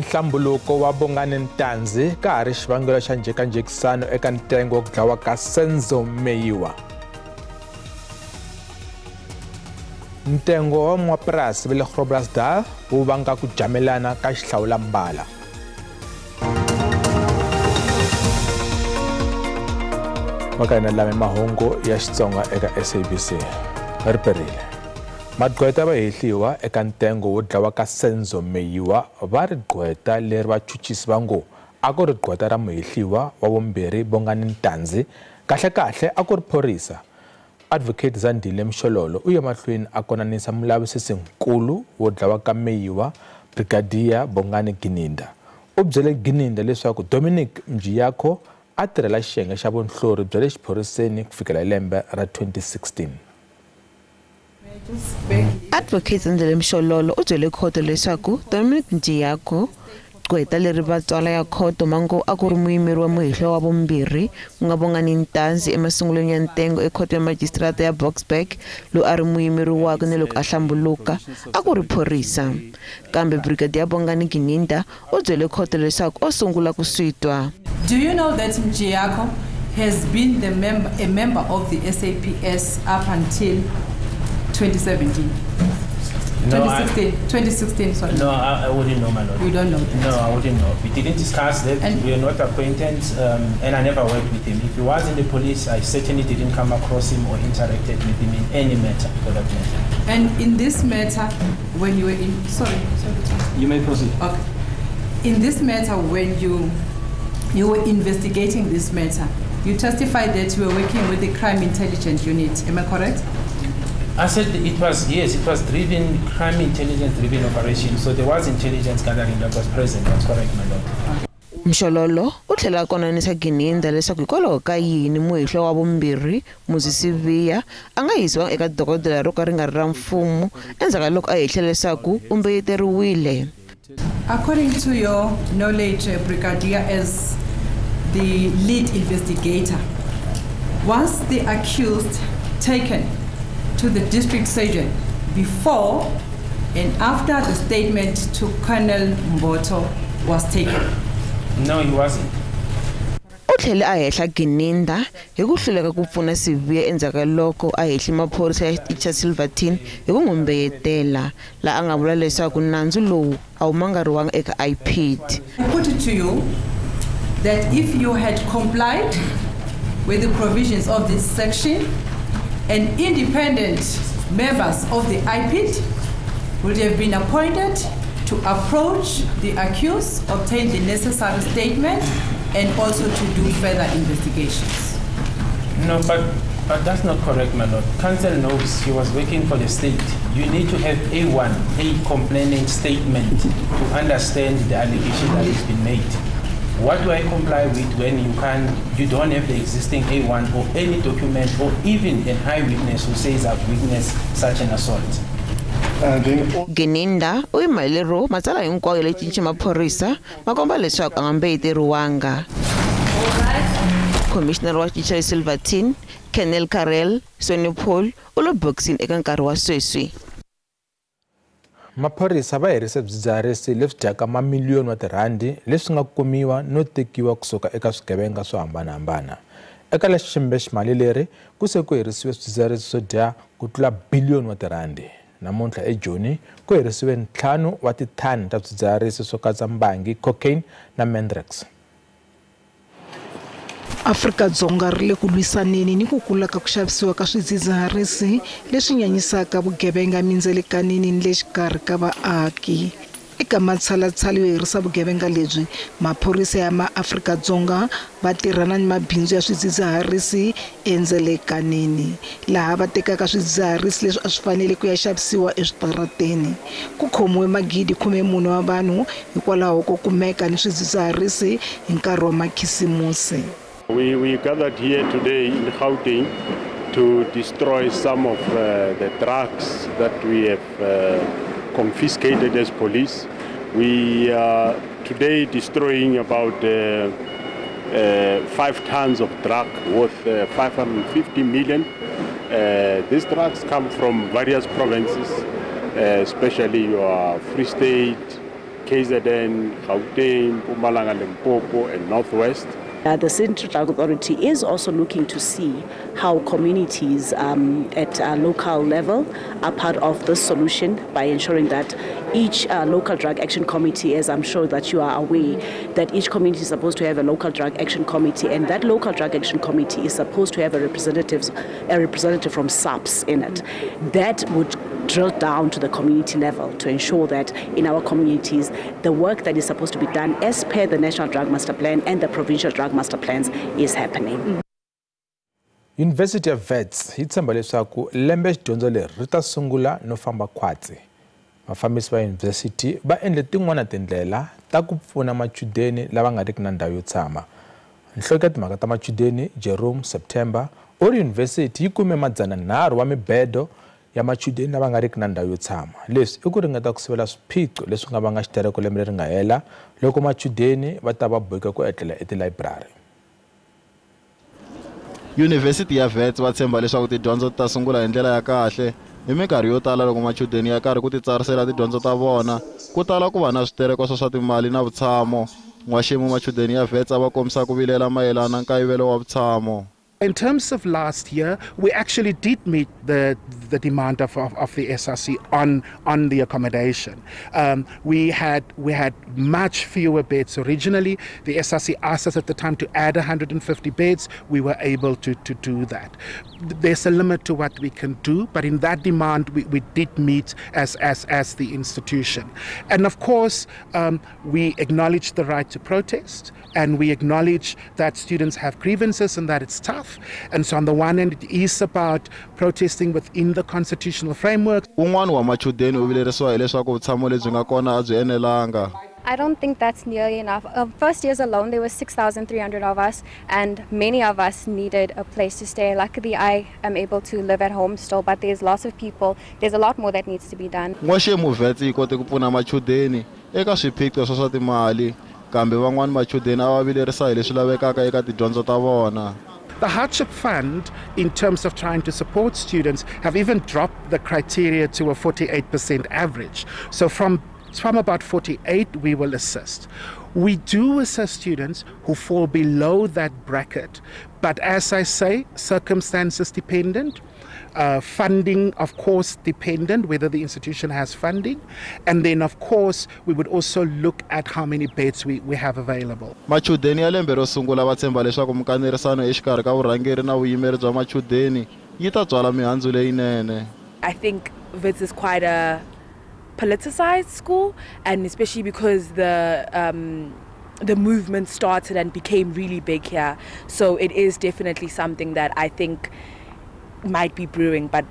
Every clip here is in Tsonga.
Nhlambuluko wa Bongani Ntanzi ka ha ri xivangelo xa njhekanjhekisano eka ntengo wa ku dlawa ka Senzo Meyiwa. Ntengo wa van'wamapurasi va le Groblersdal wu vanga ku jamelana ka xihlawulambala. Mhaka hina lame mahungu ya Xitsonga eka SABC ri perile. Magqweta va hehliwa eka ntengo wo dlawa ka Senzo Meyiwa va ri gqweta leri vachuchisi va ngo a ku ri gqweta ra muhehliwa wa vumbirhi Bongani Ntanzi, kahlekahle a ku ri phorisa. Advocate Zandile Mshololo u ye mahlweni a konanisa mulavisisinkulu wo dlawa ka Meyiwa Brigadier Bongani Gininda. U byele Gininda leswaku Dominic Mjiyakho a tirhela xiyenge xa vunhlori bya le xiphoriseni ku fikela hi lembe ra 2016. Advocate Zandile Mshololo u byele khoto leswaku Dominic Mjiyakho, gqweta leri vatswala ya khoto mango a ku ri muyimeri wa muhehliwa wa vumbirhi ku nga Bongani Ntanzi emasungulweni ya ntengo ekhoto ya majisitarata ya Boksburg, loyi a ri muyimeri wakwe ni loko a hlambuluka a ku ri phorisa. Kambe Brigadier Bongani Gininda u byele khoto leswaku o sungula ku swi twa. Do you know that Mjiyakho has been the a member of the SAPS up until 2017? No, 2016, sorry. No, I wouldn't know, my lord. You don't know that? No, I wouldn't know. We didn't discuss that. And we are not acquainted, and I never worked with him. If he was in the police, I certainly didn't come across him or interacted with him in any matter, for that matter. And in this matter, when you were in... Sorry. You may proceed. Okay. In this matter, when you were investigating this matter, you testified that you were working with the Crime Intelligence Unit. Am I correct? I said it was, yes, it was driven, crime intelligence driven operation. So there was intelligence gathering that was present. That's correct, my lord. Mshololo u tlhela a konanisa Gininda leswaku hikwalaho ka yini muhehliwa wa vumbirhi Muzi Sibiya a nga yisiwanga eka dokodela ro ka ri nga ri ra mfumo endzhaku ka loko a hehle leswaku u mbeyeteriwile. According to your knowledge, Brigadier, as the lead investigator, was the accused taken to the district surgeon before and after the statement to Colonel Mboto was taken? No, he wasn't. U tlhele a hehla Gininda hi ku hluleka ku pfuna Sibiya endzhaku ka loko a hehle maphorisa ya xitichi xa Silverton hi ku n'wi mbeyetela, laha a nga vula leswaku nandzu lowu a wu mangariwanga eka IPID. I put it to you that if you had complied with the provisions of this section, and independent members of the IPID would have been appointed to approach the accused, obtain the necessary statement, and also to do further investigations. No, but that's not correct, my lord. Counsel knows he was working for the state. You need to have A1, a complaining statement, to understand the allegation that has been made. What do I comply with when you don't have the existing A1 or any document or even an eyewitness who says I've witnessed such an assault? Gininda u yima lero matsalwa hinkwawo ya le cinci maphorisa ma komba leswaku a nga mbeyeteriwanga. Commissioner wa xitichi xa Silverton, Colonel Karel Swanepoel u le bokisini eka nkarhi wa sweswi. Maphorisa va herise swidzidziharisi leswi dyaka mamiliyoni wa tirhandi leswi nga kumiwa no tekiwa kusuka eka swigevenga swo hambanahambana. Eka lexi leri ku se ku herisiwe swidzidziharisi swo dya ku tlula biliyoni wa tirhandi. Namuntlha eJoni ku herisiwe 5 wa tithani ta swidzidziharisi swo katsa mbangi, cocaine na mandrax. Afrika-Dzonga ri le ku lwisaneni ni ku kula ka ku xavisiwa ka swidzidziharisi leswi nyanyisaka vugevenga mindzelekanini ni le xikarhi ka vaaki. Eka matshalatshala yo herisa vugevenga lebyi, maphorisa ya maAfrika-Dzonga va tirhana ni mabindzu ya swidzidziharisi endzelekanini, laha va tekaka swidzidziharisi leswi a swi fanele ku ya xavisiwa eswitarateni. Ku khomiwe 14,000 wa vanhu hikwalaho ko kumeka ni swidzidziharisi hi nkarhi wa makhisimusi. We gathered here today in Gauteng to destroy some of the drugs that we have confiscated as police. We are today destroying about 5 tons of drug worth 550 million. These drugs come from various provinces, especially your Free State, KZN, Gauteng, Mpumalanga, Limpopo, and Northwest. The Central Drug Authority is also looking to see how communities at a local level are part of this solution by ensuring that each local drug action committee, as I'm sure that you are aware, that each community is supposed to have a local drug action committee, and that local drug action committee is supposed to have a representative from SAPS in it. That would drill down to the community level to ensure that in our communities, the work that is supposed to be done as per the National Drug Master Plan and the Provincial Drug Master Plans is happening. University of Wits yi tshemba leswaku lembe xidyondzo leri ri ta sungula no famba khwatsi. Vafambisi va yunivhesiti va endle tin'wana tindlela ta ku pfuna machudeni lava nga riki na ndhawu yo tshama. Nhloko ya timhaka ta machudeni Jerome September u ri yunivhesiti yi kume 300 wa mibedo ya machudeni lava nga riki na ndhawu yo tshama. Leswi i ku ringeta ku sivela swiphiqo leswi nga vanga xitereko lembe leri nga hela loko machudeni va ta va boheka ku etlela etilayiburari. University ya Wits va tshemba leswaku tidyondzo ta sungula hi ndlela ya kahle. Hi minkarhi yo tala loko machudeni ya karhi ku titsarisela tidyondzo ta vona, ku tala ku va na switereko swa timali na vutshamo. N'waxemu machudeni ya Wits a va kombisa ku vilela mayelana na nkayivelo wa vutshamo. In terms of last year, we actually did meet the demand of the SRC on the accommodation. We had much fewer beds originally. The SRC asked us at the time to add 150 beds. We were able to do that. There's a limit to what we can do, but in that demand, we did meet as the institution. And of course, we acknowledge the right to protest, and we acknowledge that students have grievances and that it's tough. And so on the one hand, it is about protesting within the constitutional framework. Un'wana wa machudeni u vilerisiwa hileswaku vutshamo lebyi nga kona a byi enelanga. I don't think that's nearly enough. First years alone, there were 6,300 of us, and many of us needed a place to stay. Luckily, I am able to live at home still, but there's lots of people. There's a lot more that needs to be done. N'waxemu Wits yi kote ku pfuna machudeni eka swiphiqo swa timali, kambe van'wana machudeni a va vilerisa hi leswi lavekaka eka tidyondzo ta vona. The Hardship Fund, in terms of trying to support students, have even dropped the criteria to a 48% average. So from about 48, we will assist. We do assist students who fall below that bracket, but as I say, circumstances dependent, funding, of course, dependent, whether the institution has funding, and then, of course, we would also look at how many beds we have available. Machudeni ya lembe ro sungula va tshemba leswaku mikanerisano exikarhi ka vurhangeri na vuyimeri bya machudeni yi ta tswala mihandzu leyinene. I think Wits is quite a politicized school, and especially because the movement started and became really big here, so it is definitely something that I think might be brewing, but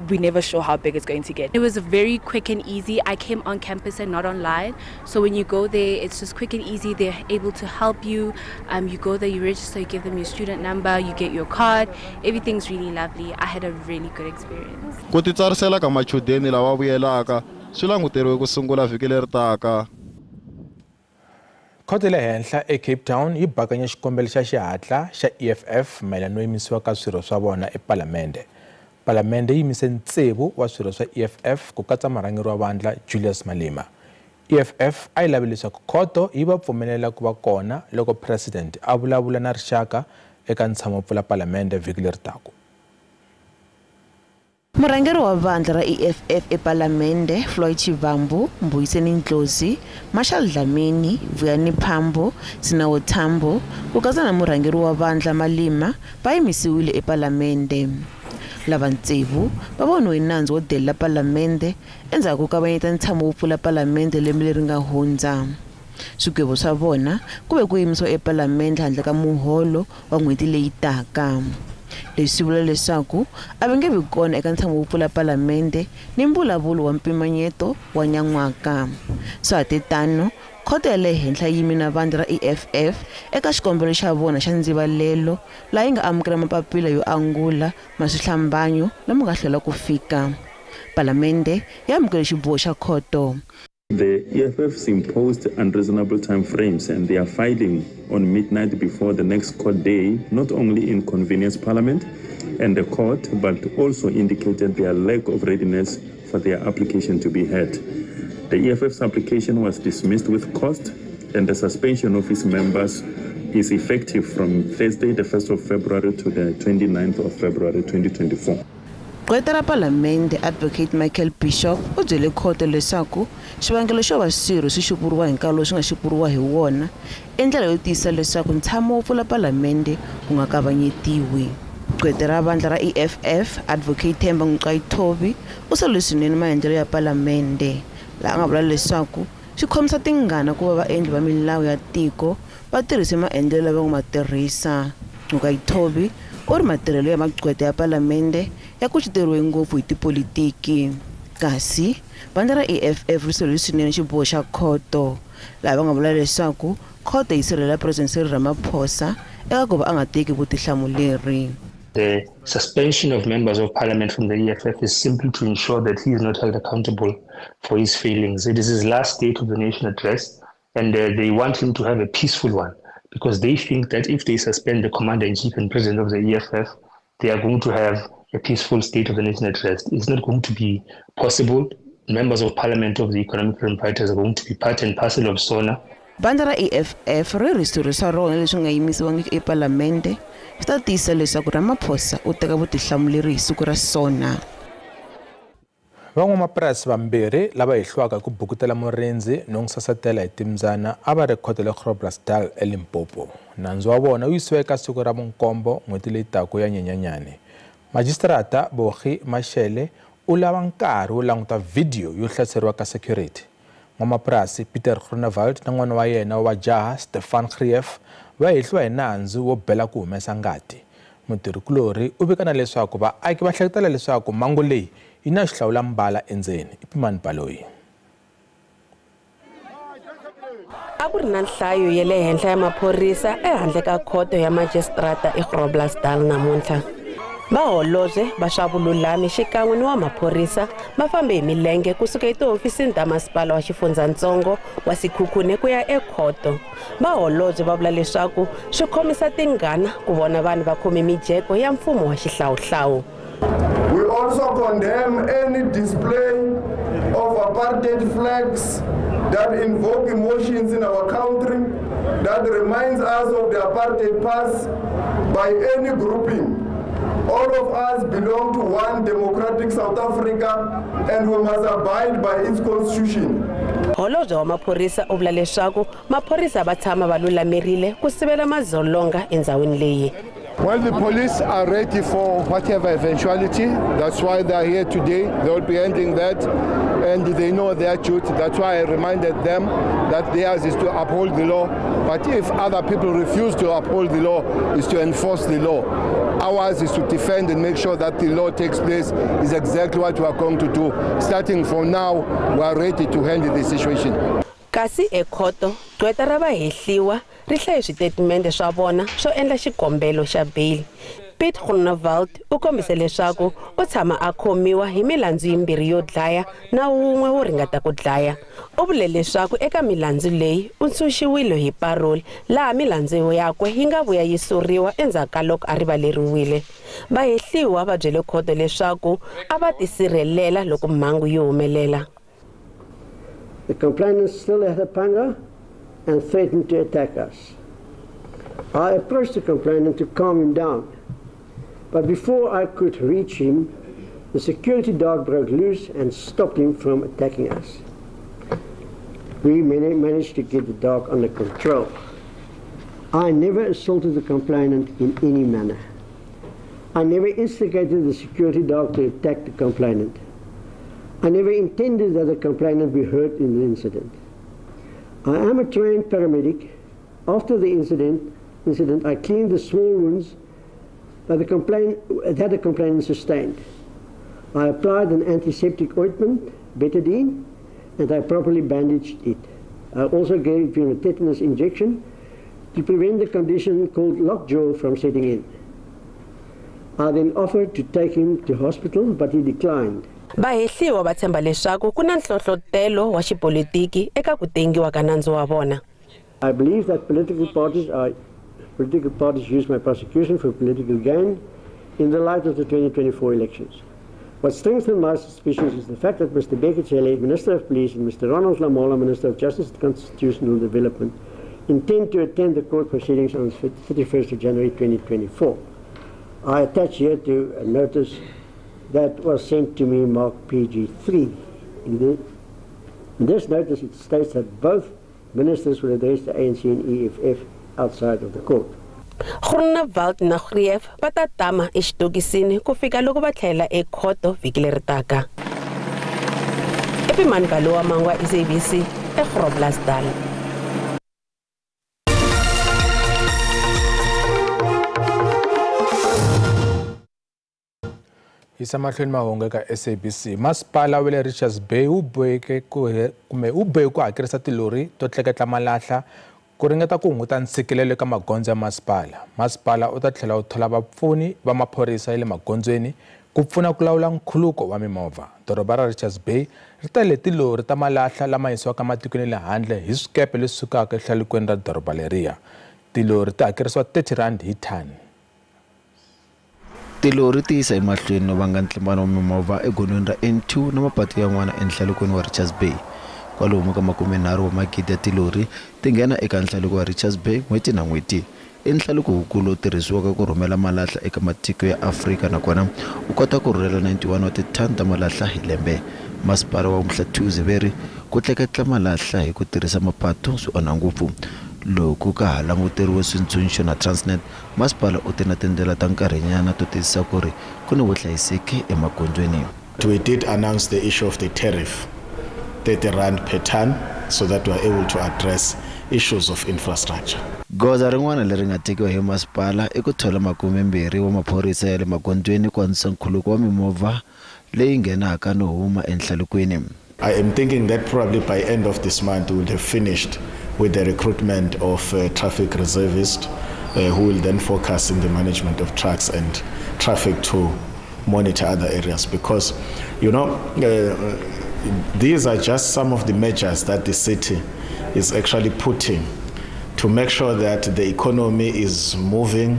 we're never sure how big it's going to get. It was very quick and easy. I came on campus and not online, so when you go there, it's just quick and easy. They're able to help you. You go there, you register, you give them your student number, you get your card. Everything's really lovely. I had a really good experience. Ku titsarisela ka machudeni lava vuyelaka swi languteriwe ku sungula vhiki leri taka. Khoto ya le henhla eCape Town yi bakanya xikombelo xa xihatla xa EFF mayelana no yimisiwa ka swirho swa vona ePalamende. Palamende yi yimise tsevu wa swirho swa EFF ku katsa murhangeri wa vandla Julius Malema. EFF a yi lavi leswaku khoto yi va pfumelela ku va kona loko president a vulavula na rixaka eka ntshamo wo pfula Palamende vhiki leri taka. Murhangeri wa vandla ra EFF ePalamende Floyd Shivambu, Mbuyiseni Ndlozi, Marshall Dlamini, Vuyani Phambo, Sinawo Thambo ku katsa na murhangeri wa vandla Malema va yimisiwile ePalamende. Lava tsevu va voniwe nandzu wo delela Palamende endzhaku ka kavanyeta ntshamo wo pfula Palamende lembe leri nga hundza. Swigwevo swa vona ku ve ku yimisiwa ePalamende handle ka muholo wa n'hweti leyi taka. Leswi swi vula leswaku a va nge vi kona eka ntshamo wo pfula Palamende ni mbulavulo wa mpimanyeto wa nyan'waka. Swa ha tano, khoto ya le henhla yi yime na vandla ra EFF eka xikombelo xa vona xa ndzivalelo laha yi nga amukela mapapila yo angula ma swihlambanyo lama nga hlwela ku fika. Palamende yi amukele xiboho xa khoto. The EFF's imposed unreasonable time frames and their filing on midnight before the next court day not only inconvenienced Parliament and the court, but also indicated their lack of readiness for their application to be heard. The EFF's application was dismissed with cost, and the suspension of its members is effective from Thursday, the 1st of February to the 29th of February 2024. Gqweta ra Palamende Advocate Michael Bishop u byele khoto leswaku xivangelo xo va swirho swi xupuriwa hi nkarhi lowu swi nga xupuriwa hi wona i ndlela yo tiyisisa leswaku ntshamo wo pfula Palamende wu nga kavanyetiwi. Gqweta ra vandla ra EFF Advocate Themba Ngcukaitobi u sole swinene maendlelo ya Palamende laha a nga vula leswaku swi khomisa tingana ku va vaendli va milawu ya tiko va tirhise maendlelo lava nga ma tirhisa. Ngcukaitobi u ri matirhelo ya magqweta ya Palamende ya kuceteriwe ngopfu hi tipolitiki. Kasi vandla ra EFF ri sole swinene xiboho xa khoto laha va nga vula leswaku khoto yi sirhelela President Cyril Ramaphosa eka ku va a nga teki vutihlamuleri. The suspension of members of parliament from the EFF is simply to ensure that he is not held accountable for his failings. It is his last State of the Nation address, and they want him to have a peaceful one, because they think that if they suspend the Commander-in-Chief and President of the EFF, they are going to have a peaceful State of the Nation address. It's not going to be possible. Members of parliament of the Economic Freedom Fighters are going to be part and parcel of SONA. Vandla ra EFF ri ri swirho swa rona leswi nga yimisiwangiki ePalamende swi ta tiyisisa leswaku Ramaphosa u teka vutihlamuleri hi siku ra SONA. Van'wamapurasi vambirhi lava hehliwaka hi ku bukutela murindzi no n'wi sasatela hi timbyana a va ri khoto le Groblersdal eLimpopo. Nandzu wa vona wu yisiwe eka siku ra vunkombo n'hweti leyi taka ya Nyenyanyana. Majisitarata Bogi Mashele u lava nkarhi wo languta vhidiyo yo hlaseriwa ka security. N'wamapurasi Peter Groenewald na n'wana wa yena wa jaha Stefan Greef va hehliwa hi nandzu wo bela ku humesa ngati. Mutirhikulorhi u vika na leswaku vaaki va hleketela leswaku mhangu leyi yi na xihlawulambala endzeni. I Pimani Baloyi. A ku ri na nhlayo ya le henhla ya maphorisa ehandle ka khoto ya majisitarata eGroblersdal namuntlha. Vaholobye va swa vululami xikan'we ni wa maphorisa va fambe hi milenge kusuka etihofisini ta masipala wa xifundzatsongo wa Sekhukhune ku ya ekhoto. Vaholobye va vula leswaku swi khomisa tingana ku vona vanhu va khome mijeko ya mfumo wa xihlawuhlawu. We also condemn any display of apartheid flags that invoke emotions in our country, that reminds us of the apartheid past by any grouping. All of us belong to one democratic South Africa and we must abide by its constitution. Holobye wa maphorisa u vula leswaku maphorisa va tshama va lulamerile ku sivela madzolonga endhawini leyi. Well, the police are ready for whatever eventuality. That's why they are here today. They will be handling that, and they know their duty. That's why I reminded them that theirs is to uphold the law. But if other people refuse to uphold the law, is to enforce the law. Ours is to defend and make sure that the law takes place is exactly what we are going to do. Starting from now, we are ready to handle the situation. Kasi ekhoto, gqweta ra vahehliwa ri hlaye switetimende swa vona swo endla xikombelo xa bail. Piet Groenewald u kombise leswaku u tshama a khomiwa hi milandzu yimbirhi yo dlaya na wun'we wo ringeta ku dlaya. U vule leswaku eka milandzu leyi u ntshunxiwile hi parole laha milandzu yakwe yi nga vuya yi suriwa endzhaku ka loko a rivaleriwile. Vahehliwa va byele khoto leswaku a va tisirhelela loko mhangu yi humelela. The complainant still had a panga and threatened to attack us. I approached the complainant to calm him down, but before I could reach him, the security dog broke loose and stopped him from attacking us. We managed to get the dog under control. I never assaulted the complainant in any manner. I never instigated the security dog to attack the complainant. I never intended that the complainant be hurt in the incident. I am a trained paramedic. After the incident, I cleaned the small wounds that the complainant sustained. I applied an antiseptic ointment, betadine, and I properly bandaged it. I also gave him a tetanus injection to prevent the condition called lockjaw from setting in. I then offered to take him to hospital, but he declined. Vahehliwa va tshemba leswaku ku na nhlohlotelo wa xipolitiki eka ku tengiwa ka nandzu wa vona. I believe that political parties use my prosecution for political gain in the light of the 2024 elections. What strengthened my suspicions is the fact that Mr. Bheki Cele, Minister of Police, and Mr. Ronald Lamola, Minister of Justice and Constitutional Development, intend to attend the court proceedings on the 31st of January 2024. I attach here to a notice that was sent to me marked PG3. In this notice, it states that both ministers will address the ANC and EFF outside of the court. Groenewald na Greef va ta tama exitokisini ku fika loko va tlhela ekhoto vhiki leri taka. Epimani Balowa Mangwa, SABC, eGroblersdal. Yisa mahlweni mahungu eka SABC. Masipala wa le Richards Bay wu boheke ku hakerisa tilori to tleketla malahla ku ringeta ku hunguta ntshikelelo eka magondzo ya masipala. Masipala u ta tlhela wu thola vapfuni va maphorisa ya le magondzweni ku pfuna ku lawula nkhuluko wa mimovha. Doroba ra Richards Bay ri tele tilori ta malahla lama yisiwaka matikweni ya le handle hi swikepe leswi sukaka ehlalukweni ra doroba leriya. Tilori ti hakerisiwa R30 hi thani. Tilori ti yisa emahlweni no vanga ntlimbano wa mimovha egondzweni ra N2 na mapatu yan'wana enhlalukweni wa Richards Bay. Kwalomu ka 30 wa magidi ya tilori ti nghena eka nhlaluko wa Richards Bay n'hweti na n'hweti. I nhlaluko wukulu lowu tirhisiwaka ku rhumela malahla eka matiko ya Afrika nakona u kota ku rhurhela 91 wa tithani ta malahla hi lembe. Masipala wa Umhlathuze veri ku tleketla malahla hi ku tirhisa mapatu swi onha ngopfu. Loko ka ha languteriwe swintshunxo na Transnet, masipala u te na tindlela ta nkarhinyana to tiyisisa ku ri ku ni vuhlayiseki emagondzweni. We did announce the issue of the tariff, 30 rand per ton, so that we are able to address issues of infrastructure. Goza rin'wana leri nga tekiwa hi masipala i ku thola 20 wa maphorisa ya le magondzweni ku antswisa nkhuluko wa mimovha leyi nghenaka no huma enhlalukweni. I am thinking that probably by end of this month we will have finished with the recruitment of traffic reservists who will then focus in the management of trucks and traffic to monitor other areas, because, you know, these are just some of the measures that the city is actually putting to make sure that the economy is moving,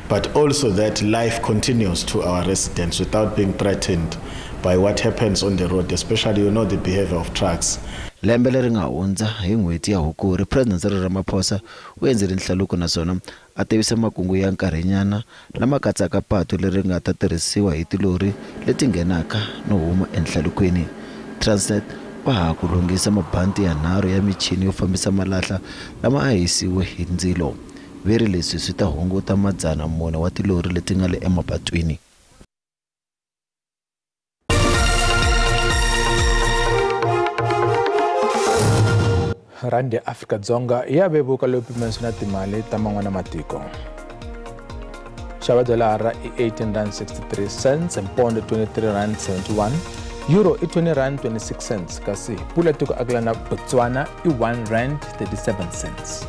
but also that life continues to our residents without being threatened by what happens on the road, especially, you know, the behavior of trucks. Lembe leri nga hundza hi n'hweti ya Hukuri, President Cyril Ramaphosa u endzele nhlaluko naswona a tivise makungu ya nkarhinyana lama katsaka patu leri nga ta tirhisiwa hi tilori leti nghenaka no huma enhlalukweni. Transnet va ha ku lunghisa mabanti yanharhu ya michini yo fambisa malahla lama a hisiwe hi ndzilo. Veri leswi swi ta hunguta 400 wa tilori leti nga le emapatwini. Randi ya Afrika-Dzonga ya vevuka leyo pimanisiwa na timali ta man'wana matiko. Xava dolara i R18.63, pondo R23.71, euro i R20.26, kasi pula tiko akelana Botswana i R1.37.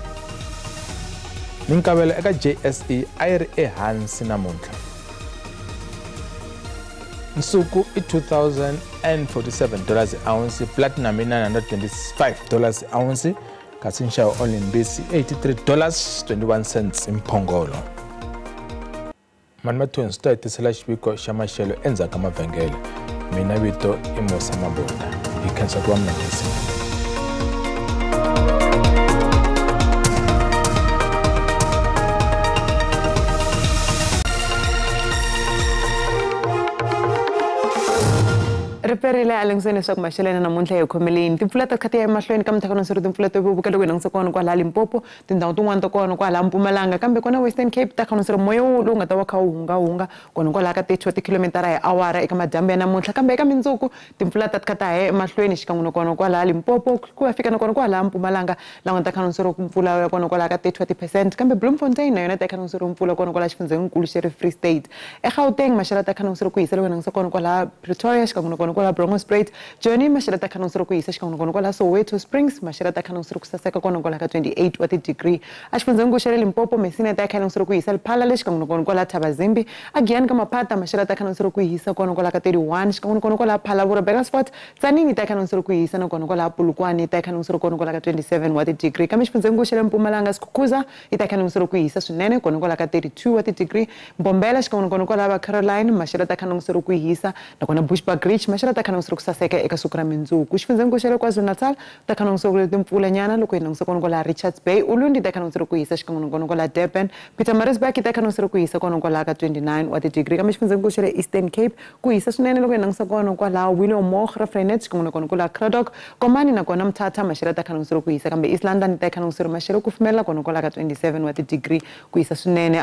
Minkavelo eka JSE a yi ri ehansi namuntlha. Nsuku i $2,047 ounce, platinum i $925 ounce, kasi nxavo olimbisi $83.21 hi mphongolo. Mani Mathonsi ta hi tisela xiviko xa maxelo endzhaku ka mavhengele. Mina vito i Musa Mabunda. Hi khensa ku va mi langutisile. Riperile a langutiseni leswaku maxelo ya namuntlha hi khomeleni. Timpfula ta kha ti ya emahlweni ka mithakano swi ri timpfula to vevuka loko hi langutisa kona kwala Limpopo, tindhawu tin'wana ta kona kwala Mpumalanga, kambe kona Western Cape ta khano swi ri moya lowu nga ta va kha wu hungahunga kona kwala ka 30 wa tikhilomitara hi awara eka madyambu ya namuntlha. Kambe eka mindzuku timpfula ta kha ta ya emahlweni xikan'we na kona kwala Limpopo ku ya fika na kona kwala Mpumalanga, laha nga ta khano swi ri mpfula ya kona kwala ka 30 wa ti-percent. Kambe Bloemfontein na yona ta khano swi ri mpfula kona kwala xifundzhenikulu xa ri Free State. EGauteng maxelo ta khano swi ri ku hisa loko hi langutisa kona kwala Pretoria xikan'we na kona kwala Bronkhorstspruit. Joni maxelo ta kha ku hisa xikan'we nakona kwala Soweto Springs maxelo ta kha ku saseka kona kwala ka 28 wa ti-degree. Exifundzhenikulu xa le Limpopo Messina ta kha ku hisa Lephalale xikan'we nakona kwala Thabazimbi. Agiyani ka Maphata maxelo ta kha ku hisa kona kwala ka 31 xikan'we nakona kwala Phalaborwa Burgersfort. Tzaneen ta kha ku hisa nakona kwala Polokwane ta kha kona kwala ka 27 wa ti-degree. Kambe xifundzhenikulu xa le Mpumalanga Skukuza yi ta kha ku hisa swinene kona kwala ka 32 wa ti-degree. Mbombela xikan'we nakona kwala va Caroline maxelo ta kha ku hisa nakona Bushbuckridge maxelo ta kha ku saseka eka siku ra mundzuku. Xifundzhenikulu xa le KwaZulu-Natal ta kha ku timpfulanyana loko hi langutisa kona kwala Richards Bay. Ulundi ta kha ku hisa xikan'we nakona kwala Durban. Pietermaritzburg yi ta kha ku hisa kona kwala ka 29 wa ti-degree. Kambe xifundzhenikulu xa le Eastern Cape ku hisa swinene loko hi langutisa kona kwala Willowmore, Graaff-Reinet xikan'we nakona kwala Cradock. Komani nakona Mthatha maxelo ta kha ku hisa kambe East London ta kha maxelo ku pfumela kona kwala ka 27 wa ti-degree ku hisa swinene.